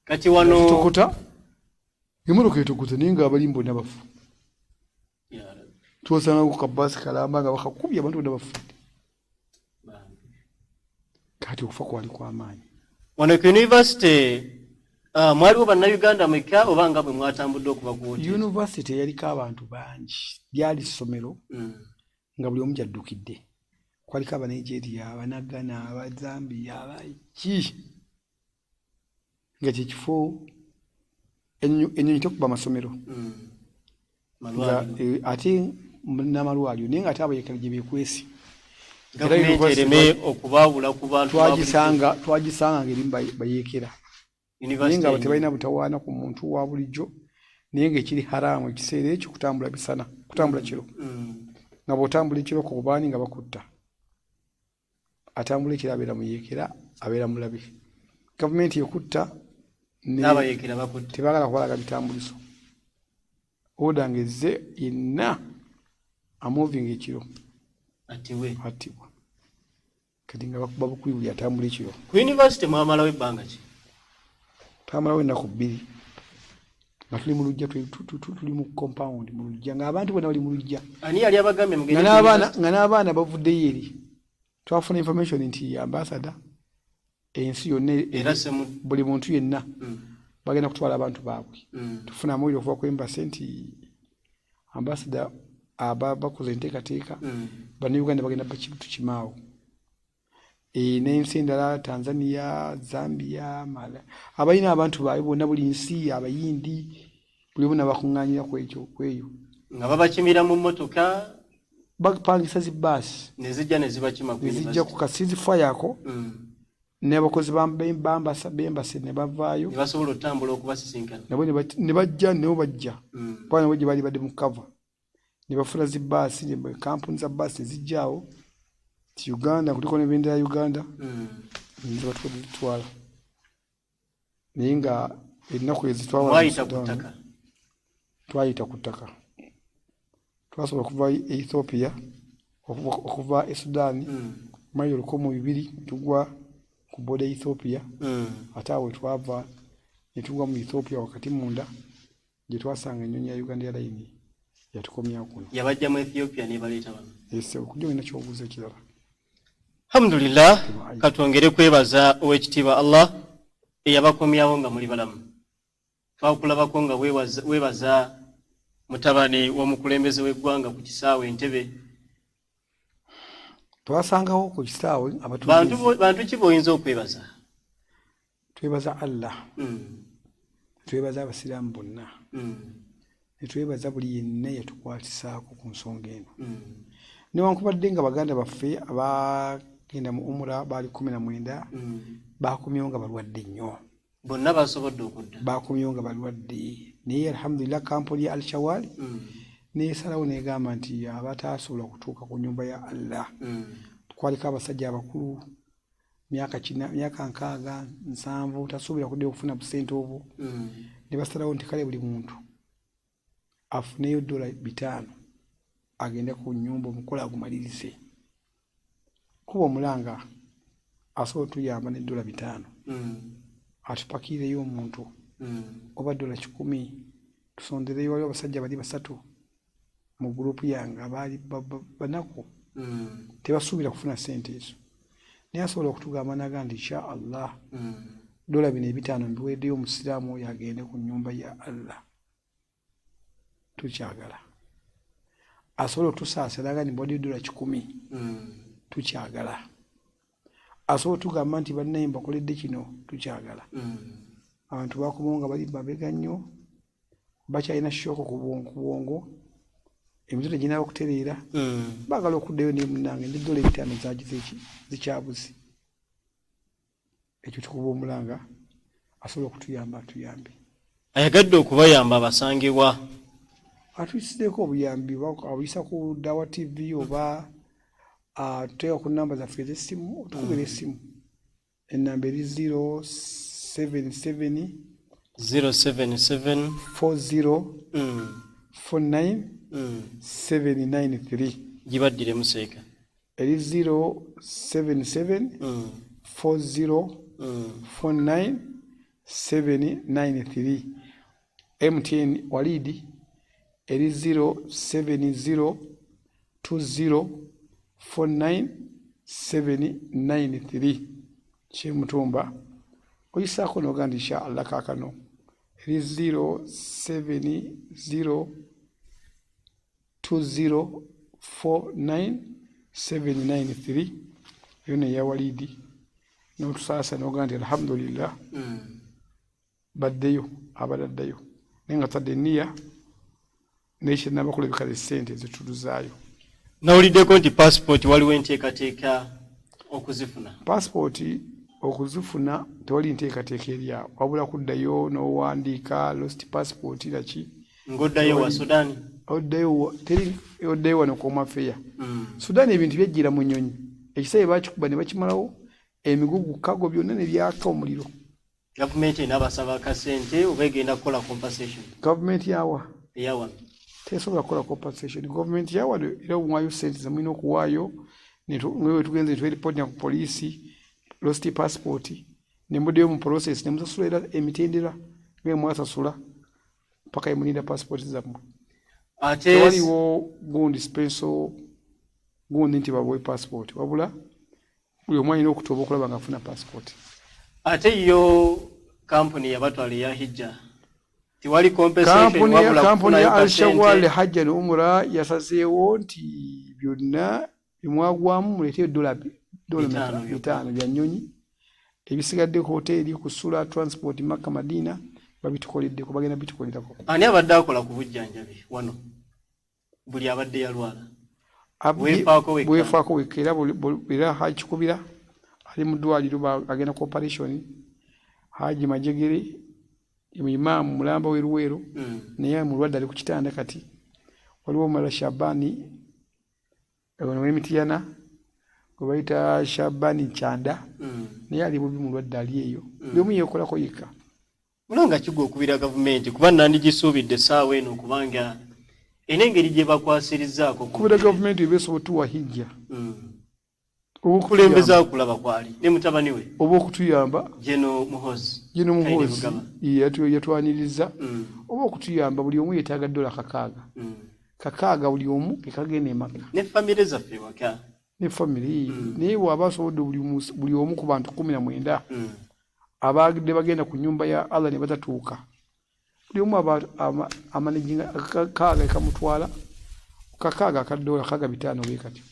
Kati wano Zitokota, emmotoka etokota, naye nga abalimu bonna bafu. Twasangako kabaasi kalamba nga bakakubye, abantu bonna bafudde. Kati okufa kwali kwamaanyi. Wano ku university mwaliwo Bannayuganda mwekka oba nga bwe mwatambudde okuva ku hoteli? University yaliko abantu bangi, lyali ssomero nga buli omu gyaddukidde. Kwaliko Abanigeria, Abanagana, Abazambia, abaki, nga kyekifo ennyonyi tekuba amasomero. Nga ate n'amalwaliro, naye nga ate abayekera gye beekwese. Gavumenti ereme okubaawula ku bantu. Twagisanga ng'erimu bayeekera, naye nga tebalina butawaana ku muntu wa bulijjo, naye ng'ekiri haraamu ekiseera ekyo kutambula misana, kutambula kiro. Nga bw'otambula ekiro ku bubaani nga bakutta. Atambula ekiro abeera muyeekera, abeera mulabe. Gavumenti ekutta. Tebaagala kubalaga bitambuliso. Order ng'ezze, yenna amovinga ekiro attibwa. Kati nga bakuba bukubi buli atambula ekiro. Ku university mwamalawo ebbanga ki? Twamalawo ennaku 2 nga tuli mu lujja, tuli mu compound mu lujja, ng'abantu bonna bali mu lujja. Ani yali abagambye mugende? Nga n'abaana bavuddeyo eri. Twafuna information nti ambassador, ensi yonna, buli muntu yenna bagenda kutwala abantu baabwe. Tufuna amawulire okuva ku embassy nti ambassador aba bakoze enteekateeka, Bannayuganda bagenda tukimaawo n'ensi endala, Tanzania, Zambia, abalina abantu baabwe bonna, buli nsi, Abayindi, buli omu nabakuŋŋaanyira ku ekyo, ku eyo. Nga babakimira mu mmotoka? Bapangisa zi baasi. Nezijja nezibakima. Nezijja ku ka ceasefire ako, n'abakozi b'embassy ne bavaayo. Ne basobola otambula okubasisinkana. Nabo ne bajja, nabo bajja kuba nabo gye baali badde mu cover, ne bafuna zi baasi, kampuni za baasi ne zijjaawo ti Uganda, kuliko n'ebendera ya Uganda, nezitwala, naye nga ennaku ezitwawala twayita ku ttaka. Twasobola okuva e Ethiopia, okuva e Sudan, mayiro 1200, tugwa ku border ya Ethiopia. Ate awo twava ne tugwa mu Ethiopia wakati munda, gye twasanga ennyonyi ya Uganda Airline yatukomyawo kuno. Yabajja mu Ethiopia nebaleeta wano? Ese okujja olina kyobuuza ekirala? Alhamdulillah, katwongere kwebaza Owekitiibwa Allah eyabakomyawo nga muli balamu. Twakulabako nga weebaza mutabani w'omukulembeze w'eggwanga ku kisaawe Entebe. Twasangawo ku kisaawe. Bantu ki boyinza okwebaza? Twebaza Allah, twebaza abasiraamu bonna, netwebaza buli yenna yatukwatisaako ku nsonga eno. Newankubadde nga baganda baffe abagenda mu umura baali 19, bakomyewo nga balwadde nnyo. Bonna basobodde okudda? Bakomyewo nga balwadde, naye alhamdulillah, kampuni ya Alshawali nesalawo negamba nti abataasobola kutuuka ku nyumba ya Allah, kwaliko abasajja abakulu, myaka kina, myaka 60, 70, tasuubira kuddayo okufuna busente obwo, ne basalawo nti kale buli muntu afuneyo $5 agende ku nyumba omukolo agumalirize. Kuba omulanga asobola otuyamba ne $5, atupakireyo omuntu, oba $100 tusondereyo. Waliwo abasajja bali basatu mu gurupu yange abaali banaku, tebasuubira kufuna sente ezo, naye asobola okutugamba naga nti insha Allah, dola bino ebitaano mbiwereddeyo omusiraamu oyo agende ku nyumba ya Allah. Tukyagala. Asobola otusaasira aga nti mbawadde dola 100, tukyagala. Asobola otugamba nti bannaye mbakoledde kino, tukyagala. Abantu bakomawo nga bali mabega nnyo, bakyalina shock ku bwongo, emitwe teginaba kutereera. Baagala okuddayo, naye munnange ndi $5 zagize eki zikyabuze. Ekyo tukuba omulanga, asobola okutuyamba atuyambe. Ayagadde okubayamba abasangibwa? Atuyisiddeko obuyambi, abuyisa ku Dawa TV oba atuteeka ku namba zaffe ez'essimu, otukubira essimu. Enamba eri 077 077 40 49 793. Gibaddiremu, seeka. Eri 077 40 49 793. MTN Walidi eri 070 20 49 793. Kyemutumba oyisaako noga nti insha Allah kaakano eri 070 20 49 793, eyo neya Walidi. Notusaasa noga nti alhamdulillah. Baddeyo abadaddayo, naye nga tadde niya naye kyenaba kulabika esente zituluzaayo. Nawuliddeko nti passport waliwo enteekateeka okuzifuna. Passport okuzifuna tewali nteekateeka eri awo, wabula kuddayo n'owandiika lost passport laki. Ng'oddayo wa Sudan? Oddayo teri, oddayo wano ku Home Affairs. Sudan ebintu byajjira mu nnyonyi, ekisaawe bakikuba ne bakimalawo, emigugu kago byonna ne byaka omuliro. Gavumenti enaabasaba akasente oba egenda kukola compensation? Gavumenti yawa? Eyawano. Tesobola kukola compensation gavumenti yawano, era omuwayo sente zemulina okuwaayo. Nga tugenze netweripootinga ku poliisi lost passport, nemuddeyo mu process nemusasula, era emitendera nga mwasasula paka emulinda passport zammwe. Ate tewaliwo gundi special gundi nti babawe passport, wabula buli omu alina okutoba okulaba nga afuna passport. Ate yo kampuni yabatwala eya hijja, tewali compensation? Kampuni ya wabula kampuni ya kufunayo Alshawal kasente. Hajja ne Umra yasazeewo nti byonna bimwagwamu muleete dola 500 meka? Byokka. 500 bya nnyonyi, ebisigadde ku hoteeri, kusula, transport Makka Madina babitukoleddeko, bagenda bitukolerako. Ani abadde akola ku bujjanjabi wano buli abadde yalwala? Weefaako wekka. Weefaako wekka, era era Haji Kikubira ali mu ddwaliro, agenda ku operation. Haji Majegere, imaamu mulamba w'eruweero, naye mulwadde ali ku kitanda kati. Waliwo omulala Shabani ono w'emitiyana gwe bayita Shabani Kyanda, naye ali bubi, mulwadde ali eyo. Buli omu yeekolako yekka. Mulanga kigwa okubira gavumenti, kuba nandigisuubidde essaawa eno kubanga erina engeri gye bakwasirizaako ku Kubira gavumenti eba esobola otuwa hijja oba Okulembeza okulaba kwali ne mutabani we. Oba okutuyamba. Geno Muhozi. Gino Muhozi Kainerugaba. Yatwaniriza. Oba okutuyamba, buli omu yeetaaga dola 6, 6 buli omu kekagenda emaka. Ne famire zaffe ewaka. Ne famire, naye bw'aba asobodde buli omu ku bantu 19 abadde bagenda ku nyumba ya Allah ne batatuuka, buli omu aba amanaginga 6 ekamutwala 6 aka dola 6 500 bwe katyo.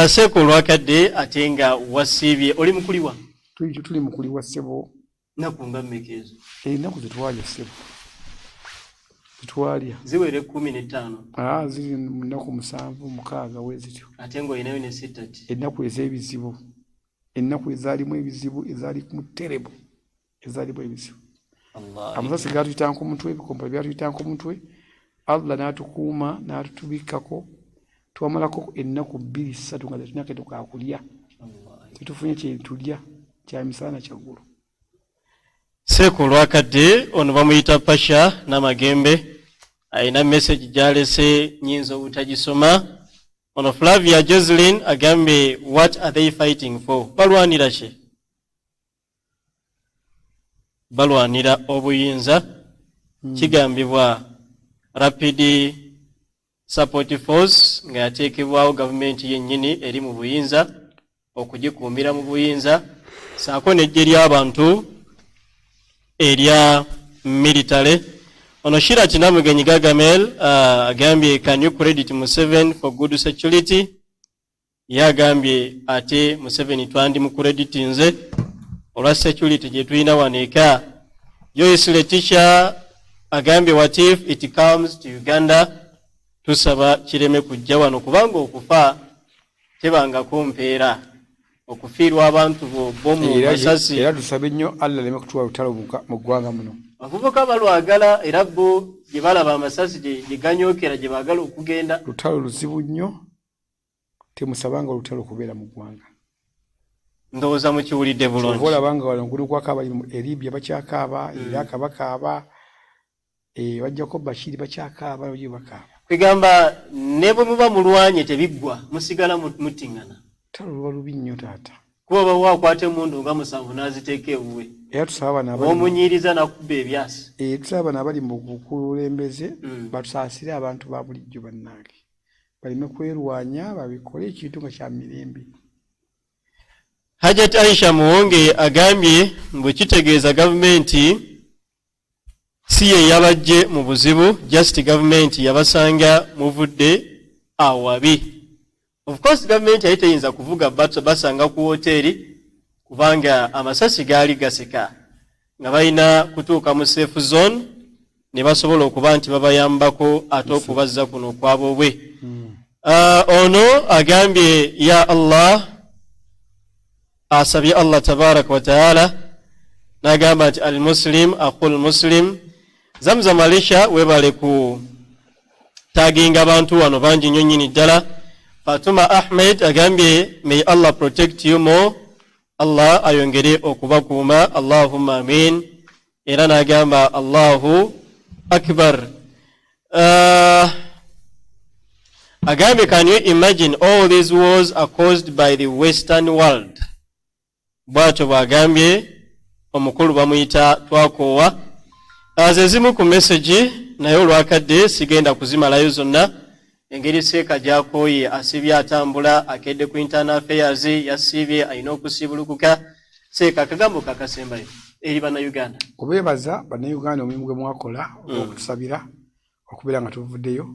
Seeka olwakadde, ate nga wasiibye, oli mukuliwa? Tuli mukuliwa, ssebo. Nnaku nga mmeka ezo? Ennaku zetwalya, ssebo, zetwalya Ziwera 15? Aa, ziri mu nnaku 7, 6 we zityo. Ate ng'olinayo ne sitati. Ennaku ez'ebizibu, ennaku ezaalimu ebizibu, ezaali mu terebo, ezaalimu ebizibu. Amasasi gatuyitanga ku mutwe, ebikompola byatuyitanga ku mutwe, Allah n'atukuuma n'atutubikkako. Twamalako ennaku 2, 3 nga tetulina keto kakulya, tetufunye kyetulya kyamisana kyaggulo. Seeka olwakadde, ono bamuyita Pasha Namagembe, alina message gyalese, nyinza obutagisoma. Ono Flavia Joselin agambye, "What are they fighting for?" Balwanira ki? Balwanira obuyinza. Kigambibwa Rapid Support Force nga yateekebwawo gavumenti yennyini eri mu buyinza okugikuumira mu buyinza, saako n'eggye ly'abantu erya military. Ono Shira Kinamugenyi Gagamel agambye, "Can you credit Museveni for good security?" Ye agambye ate Museveni twandi mu creditinze olwa security gye tulina wano eka. Joyce Letitia agambye, "What if it comes to Uganda?" Tusaba kireme kujja wano, kubanga okufa tebangako mpeera, okufiirwa abantu bo bomu masasi. Era tusabe nnyo Allah aleme kutuwa lutalo mu ggwanga muno. Abavubuka balwagala, era bo gye balaba amasasi gye ganyookera gye baagala okugenda. Lutalo luzibu nnyo, temusabanga olutalo kubeera mu ggwanga. Ndowooza mukiwulidde bulungi. Oba olabanga wano gulikwako abali e Libya bakyakaaba, Iraq bakaaba, bajjako Bashiri bakyakaaba, bakaaba. Kwegamba ne bwe muba mulwanye tebiggwa, musigala muttiŋŋana. Lutalo luba lubi nnyo, taata. Kuba bawa akwata emundu nga 7 n'aziteeka ewuwe. Era tusaba bano omunyiiriza nakuba ebyasi. Tusaba bano abali mu bukulembeze batusaasire abantu ba bulijjo bannange, baleme kwerwanya, babikole ekintu nga kya mirembe. Hajat Aisha Muwonge agambye bwe kitegeeza gavumenti si ye yabajje mu buzibu, just gavumenti yabasanga muvudde awabi. Of course gavumenti yali teyinza kuvuga basanga ku woteeri, kubanga amasasi gaali gaseka, nga balina kutuuka mu safe zone ne basobola okuba nti babayambako ate okubazza kuno okwaboobwe. Ono agambye, "Ya Allah," asabye Allah tabaraka wataala n'agamba nti al muslim aqul muslim. Zamzam Alisha, webale ku taginga abantu wano bangi nnyo nnyini ddala. Fatuma Ahmed agambye, "May Allah protect you more." Allah ayongere okubakuuma, allahumma amin. Era n'agamba Allahu akbar. Agambye, "Can you imagine all these wars are caused by the western world?" Bw'atyo bw'agambye omukulu bamuyita Twakoowa. Ze zimu ku message, naye olwakadde sigenda kuzimalayo zonna, engeri seeka gyakooye, asibye atambula, akedde ku internal affairs, yasiibye, alina okusiibulukuka. Seeka, akagambo kakasembayo eri Bannayuganda? Kubeebaza Bannayuganda omulimu gwe mwakola okutusabira okubeera nga tuvuddeyo.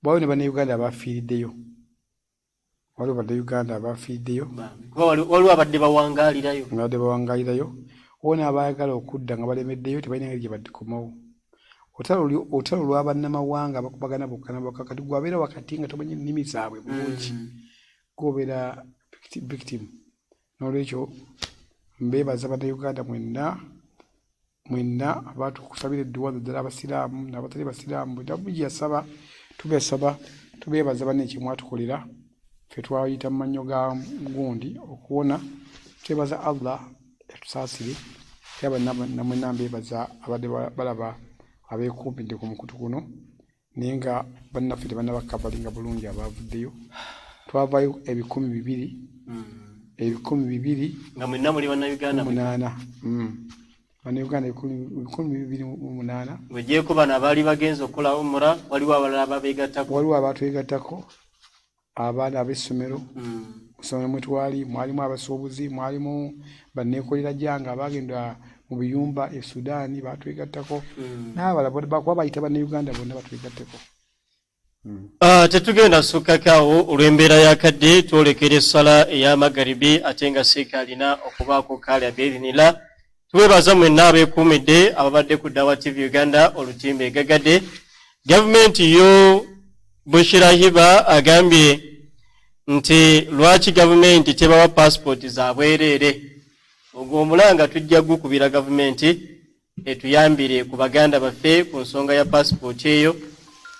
Bwaliwo ne Bannayuganda abafiiriddeyo, waliwo Bannayuganda abafiiriddeyo. Kuba waliwo abadde bawangaalirayo. Nga badde bawangaalirayo, wona abaagala okudda nga balemeddeyo, tebalina ngeri gye badikomawo. Olutalo lwa bannamawanga abakubagana bokka na bokka. Kati gwabeera wakati nga tomanyi nnimi zaabwe bulungi, gobeera victim. N'olwekyo mbeebaza Bannayuganda mwenna mwenna abatukusabira edduwa, naddala Abasiraamu n'abatali basiraamu, buli yasaba tubasaba, tubeebaza banne kyemwatukolera. Ffe twayita mu mannyo ga gundi okuwona, twebaza Allah atusaasire. Era bannamwenna mbeebaza abadde balaba abeekuumidde ku mukutu guno, naye nga bannaffe tebannabakavalinga bulungi abaavuddeyo. Twavaayo 2,000, 2,000. Nga mwenna muli Bannayuganda? 8. Bannayuganda 2,008. Ng'ogyeko bano abaali bagenze okukola umura, waliwo abalala babeegattako? Waliwo abatwegattako, abaana ab'essomero. Mu ssomero mwe twali mwalimu abasuubuzi, mwalimu banneekolera jjanga abagenda mu biyumba e Sudaani, batwegattako, n'abalala bakuba bayita Bannayuganda bonna batwegatteko. Tetugenda sukkako awo olw'embeera y'akadde, twolekera essala ey'amagaribi, ate nga seeka alina okubaako kaali biidhinillah. Tuwebaza mwenna abeekuumidde ababadde ku Dawa TV Uganda olutimbe egagadde. Gavumenti yo, Bushirahiba agambye nti lwaki gavumenti tebawa pasipooti za bwereere? Ogwo omulanga tujja gukubira gavumenti etuyambire ku baganda baffe ku nsonga ya pasipooti eyo,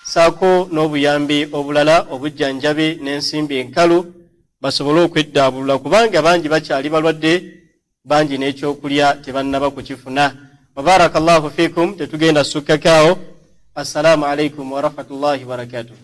saako n'obuyambi obulala, obujjanjabi n'ensimbi enkalu, basobole okweddaabulula, kubanga bangi bakyali balwadde, bangi n'ekyokulya tebannaba kukifuna. Wabarakallahu fikum. Tetugenda sukkakaawo. Assalaamu alaikum warahmatullahi wabarakatuh.